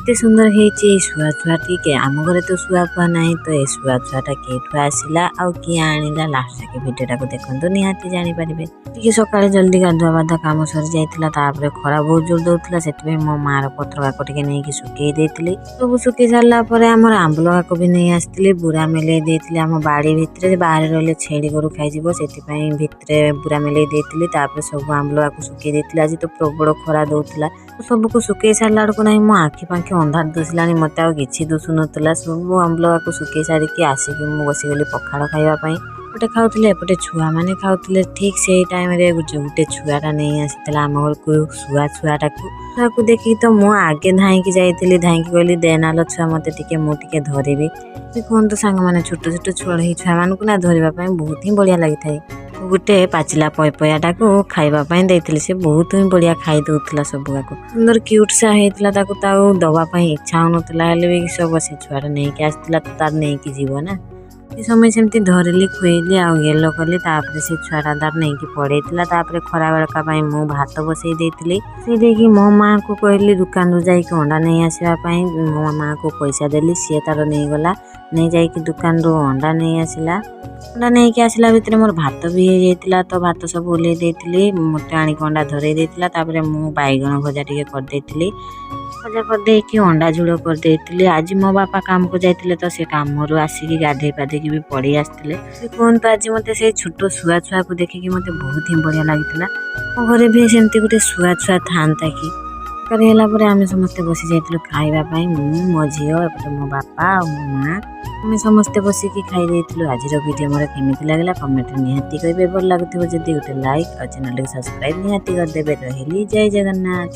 କେତେ ସୁନ୍ଦର ହେଇଛି ଏଇ ଶୁଆ ଛୁଆଟି। ଆମ ଘରେ ତ ଶୁଆ ଫୁଆ ନାହିଁ, ତ ଏ ଶୁଆ ଛୁଆଟା କେଉଁଠୁ ଆସିଲା ଆଉ କିଏ ଆଣିଲା, ଲାଷ୍ଟ ଯାକେ ଭିଡ଼ିଓଟାକୁ ଦେଖନ୍ତୁ, ନିହାତି ଜାଣିପାରିବେ। ଟିକେ ସକାଳେ ଜଲ୍ଦି ଗାଧୁଆ ପାଧୁଆ କାମ ସରିଯାଇଥିଲା। ତାପରେ ଖରା ବହୁତ ଜୋର ଦଉଥିଲା, ସେଥିପାଇଁ ମୋ ମାର ପତ୍ର କାକ ଟିକେ ନେଇକି ଶୁଖେଇ ଦେଇଥିଲି। ସବୁ ଶୁଖେଇ ସାରିଲା ପରେ ଆମର ଆମ୍ବୁଲ କାକ ବି ନେଇ ଆସିଥିଲି, ବୁରା ମେଲେଇ ଦେଇଥିଲି ଆମ ବାଡ଼ି ଭିତରେ। ବାହାରେ ରହିଲେ ଛେଳି ଗୋରୁ ଖାଇଯିବ, ସେଥିପାଇଁ ଭିତରେ ବୁରା ମେଲେଇ ଦେଇଥିଲି। ତାପରେ ସବୁ ଆମ୍ବୁଲ କାକୁ ଶୁଖେଇ ଦେଇଥିଲି। ଆଜି ତ ପ୍ରବଳ ଖରା ଦଉଥିଲା। ସବୁକୁ ଶୁଖେଇ ସାରିଲା ବେଳକୁ ନାହିଁ, ମୋ ଆଖି ପାଖି ଅନ୍ଧାର ଦିଶିଲାଣି, ମୋତେ ଆଉ କିଛି ଦିଶୁନଥିଲା। ସବୁ ଆମ୍ବୁଲ କାକୁ ଶୁଖେଇ ସାରିକି ଆସିକି ମୁଁ ବସିଗଲି ପଖାଳ ଖାଇବା ପାଇଁ। ଏପଟେ ଖାଉଥିଲେ, ଏପଟେ ଛୁଆମାନେ ଖାଉଥିଲେ। ଠିକ୍ ସେଇ ଟାଇମ୍ରେ ଗୋଟେ ଛୁଆଟା ନେଇ ଆସିଥିଲା ଆମ ଘରକୁ ଶୁଆ ଛୁଆଟାକୁ। ଛୁଆକୁ ଦେଖିକି ତ ମୁଁ ଆଗେ ଧାଇଁକି ଯାଇଥିଲି। ଧାଇଁକି କହିଲି, "ଦେ ନାଲୋ ଛୁଆ ମୋତେ ଟିକେ, ମୁଁ ଟିକେ ଧରିବି।" କୁହନ୍ତୁ ସାଙ୍ଗମାନେ, ଛୋଟ ଛୋଟ ଛୁଆ ଏଇ ଛୁଆମାନଙ୍କୁ ନା ଧରିବା ପାଇଁ ବହୁତ ହିଁ ବଢ଼ିଆ ଲାଗିଥାଏ। ଗୋଟେ ପାଚିଲା ପପେୟାଟାକୁ ଖାଇବା ପାଇଁ ଦେଇଥିଲି। ସେ ବହୁତ ହିଁ ବଢ଼ିଆ ଖାଇ ଦଉଥିଲା ସବୁଯାକ। ସୁନ୍ଦର କ୍ୟୁଟ୍ ସା ହେଇଥିଲା, ତାକୁ ତ ଆଉ ଦବା ପାଇଁ ଇଚ୍ଛା ହଉନଥିଲା। ହେଲେ ବି ସବୁ ସେ ଛୁଆଟା ନେଇକି ଆସିଥିଲା, ତ ତାର ନେଇକି ଯିବ ନା। ସେ ସମୟ ସେମିତି ଧରିଲି, ଖୁଏଇଲି ଆଉ ଗେଲ କଲି। ତାପରେ ସେ ଛୁଆଟା ତାର ନେଇକି ପଳେଇଥିଲା। ତାପରେ ଖରା ବେଳକା ପାଇଁ ମୁଁ ଭାତ ବସେଇ ଦେଇଥିଲି। ବସେଇ ଦେଇକି ମୋ ମାଆକୁ କହିଲି ଦୋକାନରୁ ଯାଇକି ଅଣ୍ଡା ନେଇ ଆସିବା ପାଇଁ। ମୋ ମାଆକୁ ପଇସା ଦେଲି, ସିଏ ତାର ନେଇଗଲା। ନେଇ ଯାଇକି ଦୋକାନରୁ ଅଣ୍ଡା ନେଇ ଆସିଲା। ଅଣ୍ଡା ନେଇକି ଆସିଲା ଭିତରେ ମୋର ଭାତ ବି ହେଇଯାଇଥିଲା, ତ ଭାତ ସବୁ ଓହ୍ଲେଇ ଦେଇଥିଲି। ମୋତେ ଆଣିକି ଅଣ୍ଡା ଧରେଇ ଦେଇଥିଲା। ତାପରେ ମୁଁ ବାଇଗଣ ଭଜା ଟିକେ କରିଦେଇଥିଲି। ଭଜା କରିଦେଇକି ଅଣ୍ଡା ଝୋଳ କରିଦେଇଥିଲି। ଆଜି ମୋ ବାପା କାମକୁ ଯାଇଥିଲେ, ତ ସେ କାମରୁ ଆସିକି ଗାଧେଇ ପାଧେଇକି ବି ପଳେଇ ଆସିଥିଲେ। କୁହନ୍ତୁ, ଆଜି ମୋତେ ସେଇ ଛୋଟ ଶୁଆ ଛୁଆକୁ ଦେଖିକି ମୋତେ ବହୁତ ହିଁ ବଢ଼ିଆ ଲାଗିଥିଲା। ମୋ ଘରେ ବି ସେମିତି ଗୋଟେ ଶୁଆ ଛୁଆ ଥାନ୍ତା କି। ତରକାରୀ ହେଲା ପରେ ଆମେ ସମସ୍ତେ ବସି ଯାଇଥିଲୁ ଖାଇବା ପାଇଁ। ମୁଁ, ମୋ ଝିଅ, ଏପଟେ ମୋ ବାପା ଆଉ ମୋ ମା, ଆମେ ସମସ୍ତେ ବସିକି ଖାଇ ଦେଇଥିଲୁ। ଆଜିର ଭିଡ଼ିଓ ମୋର କେମିତି ଲାଗିଲା, କମେଣ୍ଟରେ ନିହାତି କହିବେ। ଭଲ ଲାଗୁଥିବ ଯଦି ଗୋଟେ ଲାଇକ୍ ଆଉ ଚ୍ୟାନେଲକୁ ସବସ୍କ୍ରାଇବ୍ ନିହାତି କରିଦେବେ। ରହିଲି, ଜୟ ଜଗନ୍ନାଥ।